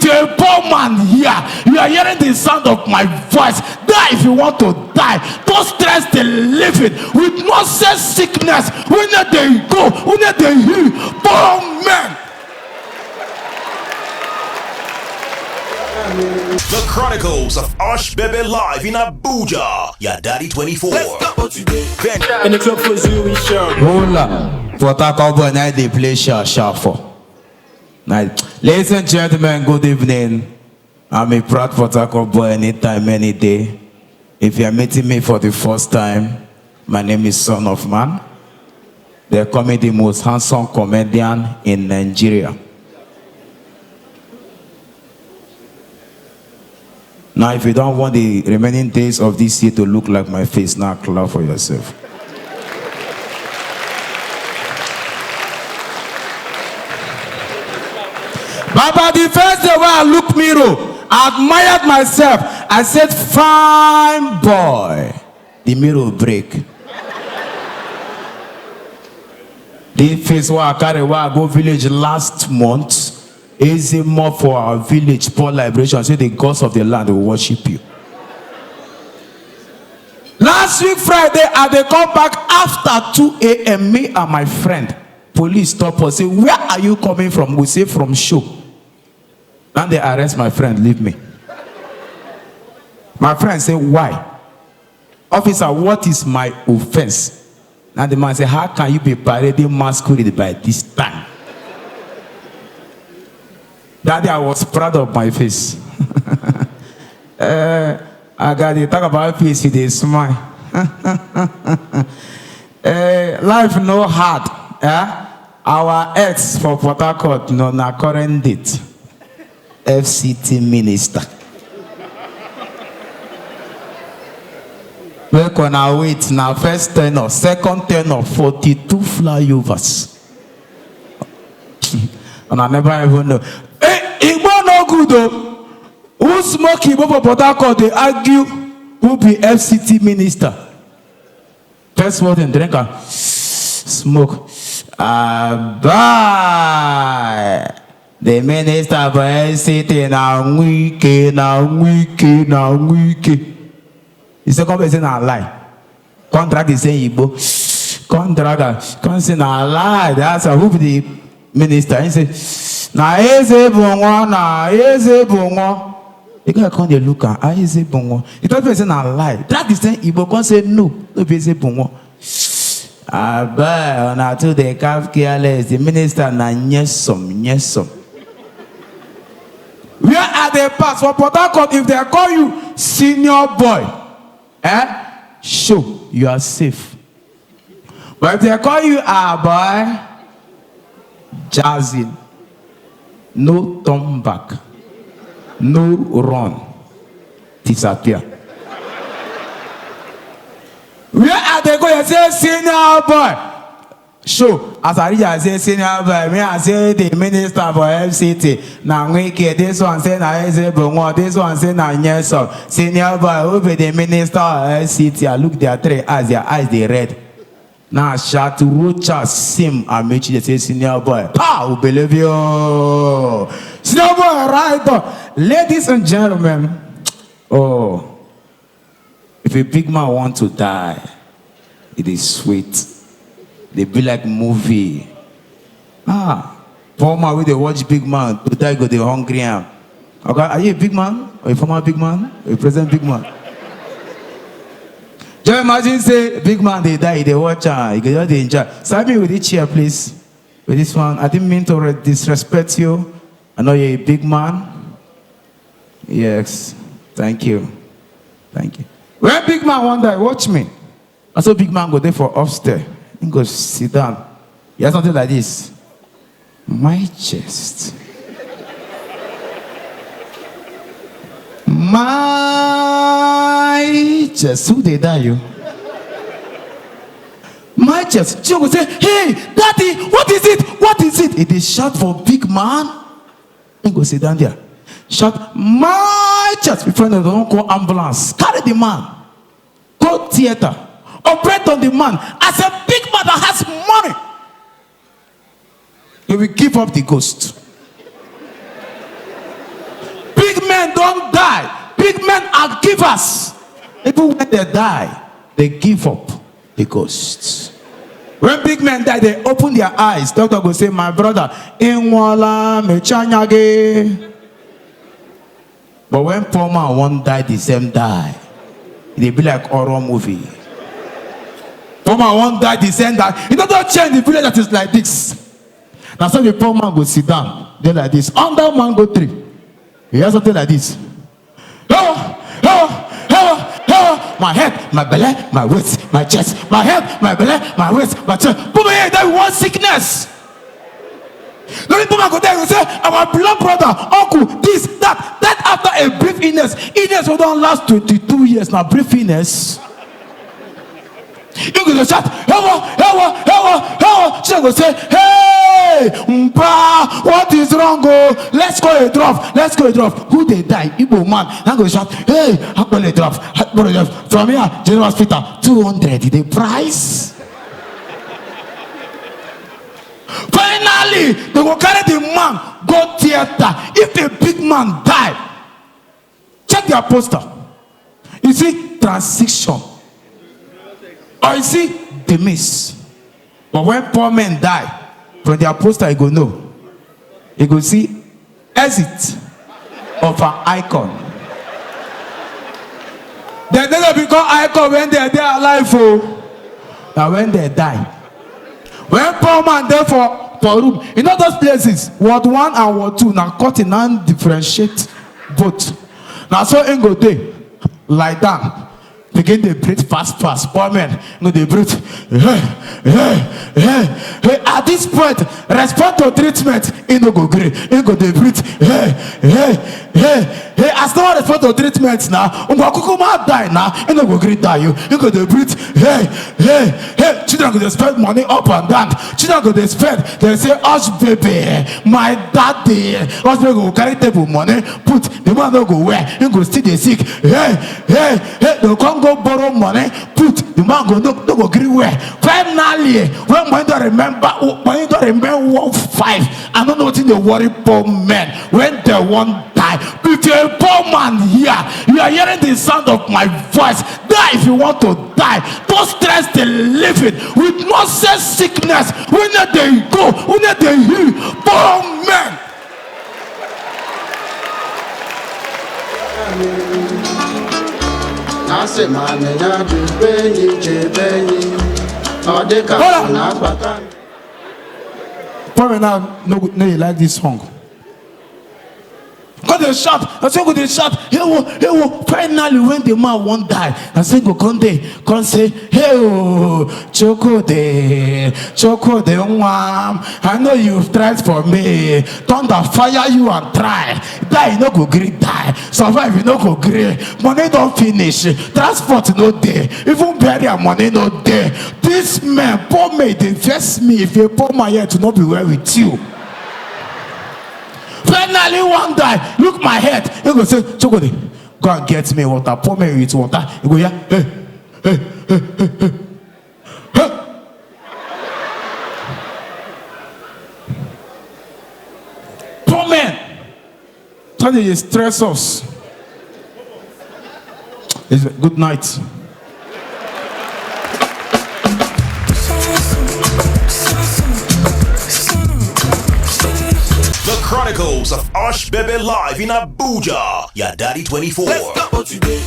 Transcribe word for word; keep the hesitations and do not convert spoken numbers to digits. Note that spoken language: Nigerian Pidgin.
You're a poor man here. You are hearing the sound of my voice. Die if you want to die. Don't stress the living with nonsense sickness. When they go, when they heal, poor men. The Chronicles of Osh Bebe live in Abuja. Your daddy twenty-four. Then In the club for Zurich show. Hola, Port Harcourt boy, now they play sha sha for. Now, ladies and gentlemen, good evening. I'm a proud Port Harcourt boy anytime, any day. If you're meeting me for the first time, my name is Son of Man. They call me the most handsome comedian in Nigeria. Now, if you don't want the remaining days of this year to look like my face, now clap for yourself. Baba, the first day when I look mirror, I admired myself. I said, "Fine boy." The mirror break. The face wey I carry wey I go village last month, Ezemo for our village pour libation, say the gods of the land will worship you. Last week Friday, I dey come back after two a.m. Me and my friend, police stop us, say, "Where are you coming from?" We say, "From show." Now they arrest my friend, leave me. My friend say, "Why?" "Officer, what is my offense?" Now the man say, "How can you be parading masquerade by this time?" That day I was proud of my face. Eh, I got to talk about face, they smile. Eh, life no hard. Eh? Our ex for Port Harcourt, no, na current date. F C T minister. Make una wait, na first tenor, second tenor, forty-two flyovers. Una never even know. Hey, Igbo no good o. Who smoke Igbo for Port Harcourt dey argue who be F C T minister. First word dem drink am, smoke. Abaa! The minister for F C T na Wike, na Wike, na Wike. The second person na lie. Come drag the same Igbo. Come drag am. Come say na lie. That's who be the minister. He say, "Na Eze Bunwo, na Eze Bunwo." The guy come dey look am, "Ah, Eze Bunwo." The third person say na lie. Drag the same Igbo, come say, "No, no be Eze Bunwo." Abeg, una too dey carve careless. The minister na nyesom, nyesom. Where I dey pass for Port Harcourt, if they call you senior boy, eh, show, you are safe. But if they call you, "Ah, boy," jazzing, no turn back, no run, disappear. Where I dey go, you say, "Senior boy." Show, as I reach, I say, "Senior boy." Me, I say, "The minister for F C T na Wike." This one say na Eze Bunwo. This one say na nyesom. "Senior boy, who be the minister of F C T?" I look their three eyes, their eyes dey red. Now I shout, "Rocha Sim Amechi." They say, "Senior boy, pa, we believe you." Senior boy, right on. Ladies and gentlemen, oh, if a big man want to die, it is sweet. They be like movie. Ah, poor man wey dey watch big man to die go dey hungry am. Okay, are you a big man? Or a former big man? Or a present big man? Just imagine say big man dey die, you dey watch am, you go just dey enjoy. Serve me with the chair, please. With this one, I didn't mean to re- disrespect you. I know you're a big man. Yes, thank you. Thank you. When big man wan die, watch me. I saw big man go there for upstairs. He go sit down. He has something like this. My chest. My chest. Who dey die you? My chest. She go say, "Hey, daddy, what is it? What is it?" He dey shout for big man. He go sit down there. Shout, "My chest." Before they don't call ambulance. Carry the man. Go theater. Operate on the man. As a big man that has money, he will give up the ghost. don die, big men are givers. Even when they die, they give up the ghost. When big men die, they open their eyes. Doctor go say, "My brother, inwala mechanyage." But when poor man wan die, the same die. E dey be like horror movie. Poor man wan die, the same die. You know, don't change the village that is like this. Now, so the poor man go sit down, dey like this, under mango tree. You hear something like this. Hello, hello, hello, hello. My head, my belly, my waist, my chest, my head, my belly, my waist, my chest. Put my head, that one sickness. No, people go there, go say, "Our blood brother, uncle, this, that, that." After a brief illness, illness wey don last twenty-two years, na brief illness. You go dey shout, "Ewo, ewo, ewo, ewo." She go say, "Hey, mpa, what is wrong, oh? Let's go a drop, let's go a drop." Who dey die? Igbo man. Na go shout, "Hey, akpole drop, akpole drop." From here, General Hospital, two hundred, the price. Finally, they go carry the man go theater. If a big man die, check their poster. You see transition, or you see the miss. But when poor men die, from their poster, you go know. You go see exit of an icon. They never become icon when they are there alive, oh. Now when they die, when poor man there for, for room, you know those places, ward one and ward two, now cut in and differentiate vote. Now so in go day, like that, begin dey breathe fast fast. Poor man no dey breathe. Hey, hey, hey, hey. At this point, respond to treatment. He no go gree. He go dey breathe. Hey, hey, hey, hey. As no one respond to treatment now, ngwa kukuma die now. He no go gree die you. He go dey breathe. Hey, hey, hey. Children go dey spend money up and down. Children go dey spend. They say, "Hush, baby, my daddy." Hush, baby go carry table money. Put the man no go wear, he go still dey sick. Hey, hey, hey, they come go borrow money, put the man go no, no go gree wear. Finally, when money don remember, money don remain one five, I no know wetin dey worry poor men when they wan die. If you're a poor man here, you are hearing the sound of my voice. Die if you want to die. Don't stress the living with nonsense sickness. We no dey go, we no dey heal. Poor men. Asị ma na ya dube enyi chebe enyi, ọ dị ka ọ na-agbata. Poor men now no go, no dey like this song. Go dey shout, I say go dey shout, "Hey wo, hey wo." Finally, when the man wan die, I say go come dey, come say, "Hey oh, Chukudi, Chukudi nwa m, I know you've tried for me. Thunder fire you and try. Die, you no go gree die. Survive, you no go gree. Money don finish. Transport no dey. Even burial money no dey." This man, poor man, dey vex me. If a poor man yet, no be well with you. Finally, one die. Look my head. He go say, "Chukudi, go and get me water. Pour me with water." He go, "Yeah." Hey, hey, hey, hey, hey. Hey. Poor man. Tell you, you stress us. It's, good night. The Chronicles of Osh Bebe live in Abuja. Your daddy twenty-four. Let's go today.